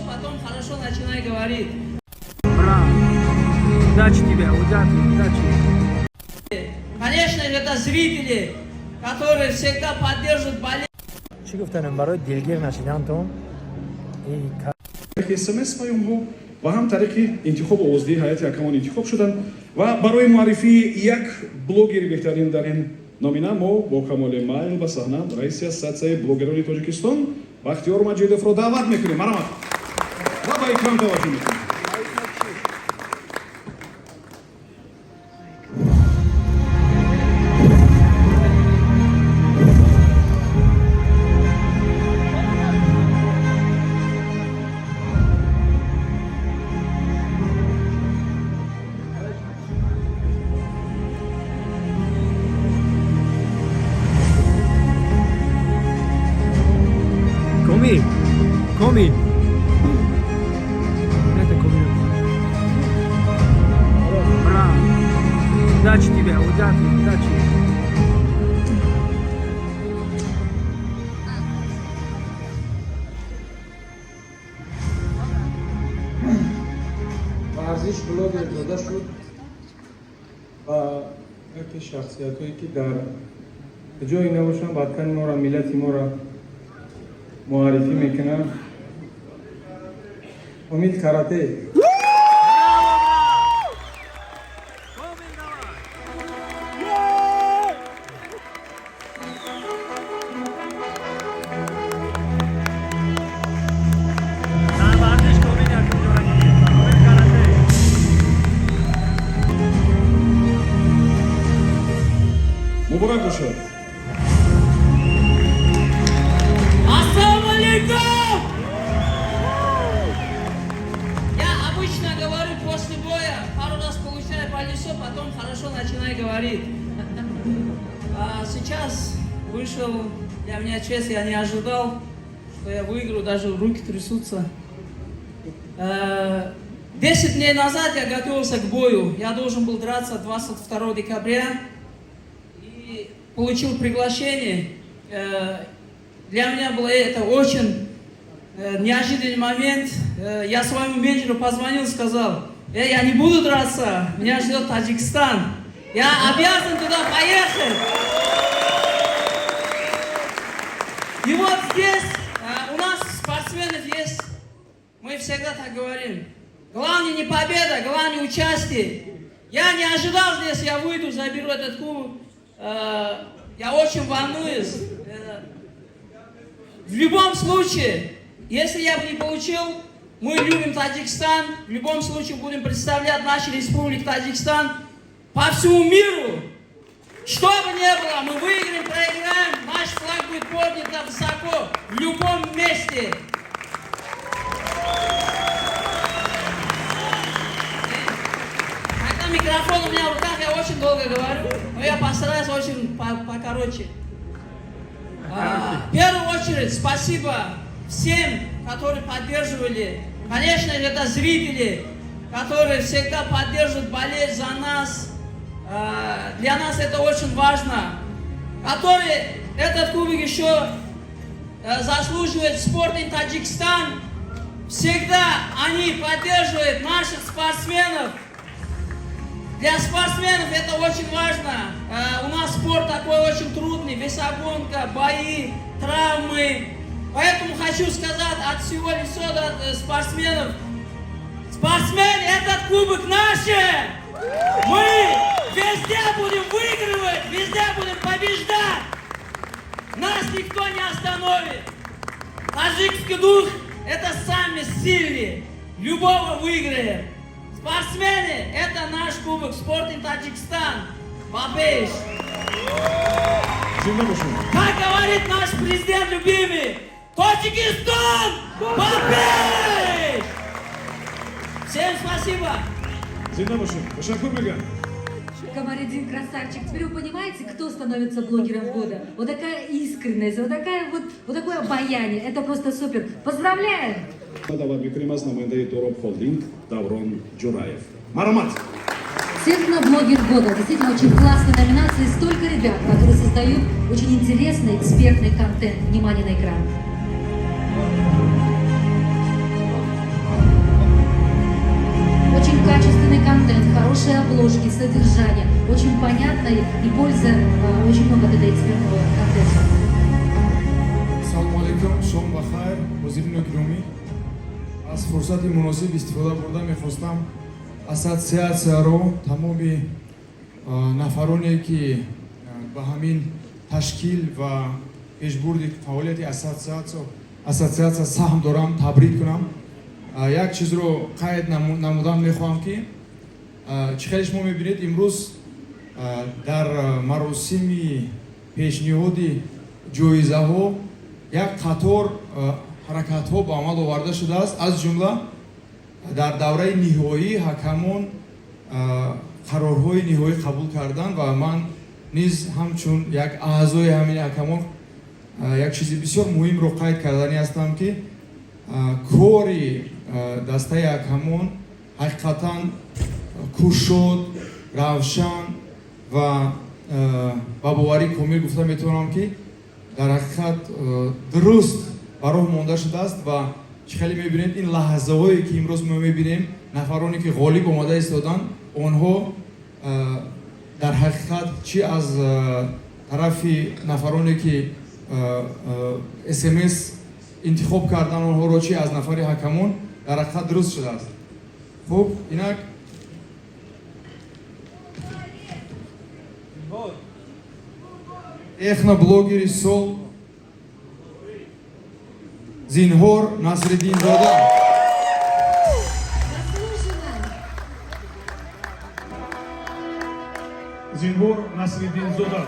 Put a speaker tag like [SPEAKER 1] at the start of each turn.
[SPEAKER 1] потом хорошо начинай говорить.
[SPEAKER 2] Браво! Удачи тебе, удачи, удачи!
[SPEAKER 1] Конечно, это зрители, которые всегда поддерживают, болеют.
[SPEAKER 2] Чӣ гуфтанем барои дилгир нашидантон?
[SPEAKER 3] Тариқи СМС паёмҳо ва ҳам тариқи интихобу овоздиҳии ҳайати ҳакамон интихоб шуданд ва барои муаррифии як блогери беҳтарин дар ин номина мо бо камоли майл ба саҳна раиси ассотсиатсияи блогерони Тоҷикистон Бахтиёр Маҷидовро даъват мекунем. Марҳамат ва ба экран таваҷҷӯҳ мекунем.
[SPEAKER 2] Комил, Комил, это Комил. Браво! Удачи тебе, удачи, удачи!
[SPEAKER 4] Варзиш блогер дода шуд ва яке шахсиятҳое, ки дар ҷое набошанд, ватани моро, миллати моро муаррифӣ мекунанд, Умид Карате.
[SPEAKER 2] Комил, давай! Дар варзиш Комил якум ҷора гирифт. Комил Карате.
[SPEAKER 3] Муборак бошад!
[SPEAKER 1] Ассаламу алейкум! Я обычно говорю после боя, пару раз получаю по лицу, потом хорошо начинаю говорить. А сейчас вышел, для меня честь, я не ожидал, что я выиграю, даже руки трясутся. 10 дней назад я готовился к бою. Я должен был драться 22 декабря и получил приглашение. Для меня было это очень неожиданный момент. Я своему менеджеру позвонил, сказал: «Я не буду драться, меня ждет Таджикистан. Я обязан туда поехать». И вот здесь у нас спортсменов есть, мы всегда так говорим. Главное не победа, главное участие. Я не ожидал здесь, я выйду, заберу этот кубок. Я очень волнуюсь. В любом случае, если я бы не получил, мы любим Таджикистан, в любом случае будем представлять нашу республику Таджикистан по всему миру. Что бы ни было, мы выиграем, проиграем, наш флаг будет поднят высоко в любом месте. Когда микрофон у меня в руках, я очень долго говорю, но я постараюсь очень покороче. В первую очередь, спасибо всем, которые поддерживали. Конечно, это зрители, которые всегда поддерживают, болеют за нас. Для нас это очень важно. Который этот кубок еще заслуживает Спортинг Таджикистан. Всегда они поддерживают наших спортсменов. Для спортсменов это очень важно. У нас спорт такой очень трудный, весогонка, бои, травмы. Поэтому хочу сказать от всего лица от спортсменов. Спортсмены, этот кубок наш! Мы везде будем выигрывать, везде будем побеждать! Нас никто не остановит! Таджикский дух – это сами сильные. Любого выиграем. Спортсмены, это наш кубок Спортинг Таджикистан. Ба пеш.
[SPEAKER 3] Зинда бошед!
[SPEAKER 1] Как говорит наш президент любимый, Таджикистан! Ба пеш! Всем спасибо!
[SPEAKER 3] Зинда бошед, ташаккур мегӯям.
[SPEAKER 5] Камаридин красавчик. Теперь вы понимаете, кто становится блогером года? Вот такая искренность, вот такая вот, вот такое обаяние. Это просто супер. Поздравляем!
[SPEAKER 3] Даъват мекунем аз намояндаи Дороб Холдинг Даврон Ҷураев. Марҳамат.
[SPEAKER 5] Техноблогер года. Действительно, очень классная номинация. И столько ребят, которые создают очень интересный экспертный контент. Внимание на экран. содержание, очень понятно и польза очень много от этого экспертного контента.
[SPEAKER 6] Салому алейкум, шом ба хайр, ҳозирину гиромӣ. Аз фурсати муносиб истифода бурда, мехостам ассотсиатсияро, тамоми нафароне, ки ба ҳамин ташкил ва пешбурди фаъолияти ассотсиатсия саҳм дорам, табрик кунам. Як чизро қайд намудан мехоҳам, ки чӣ хеле шумо мебинед, имрӯз дар маросими пешниҳоди ҷоизаҳо як қатор ҳаракатҳо ба амал оварда шудааст. Аз ҷумла дар давраи ниҳоӣ ҳакамон қарорҳои ниҳоӣ қабул карданд ва ман низ ҳамчун як аъзои ҳамин ҳакамон як чизи бисёр муҳимро қайд карданӣ ҳастам, ки кори дастаи ҳакамон ҳақиқатан кушод, равшан ва ба боварии комил гуфта метавонам, ки дар ҳақиқат дуруст ба роҳ монда шудааст. Ва чӣ хеле мебинед, ин лаҳзаҳое, ки имрӯз мо мебинем, нафароне, ки ғолиб омада истоданд, онҳо дар ҳақиқат чӣ аз тарафи нафароне, ки СМС интихоб кардан онҳоро, чӣ аз нафари ҳакамон, дар ҳақиқат дуруст шудааст. Хуб, инак техноблогери сол Зинҳор Насриддинзода.
[SPEAKER 5] Заслуженно!
[SPEAKER 3] Зинҳор Насриддинзода.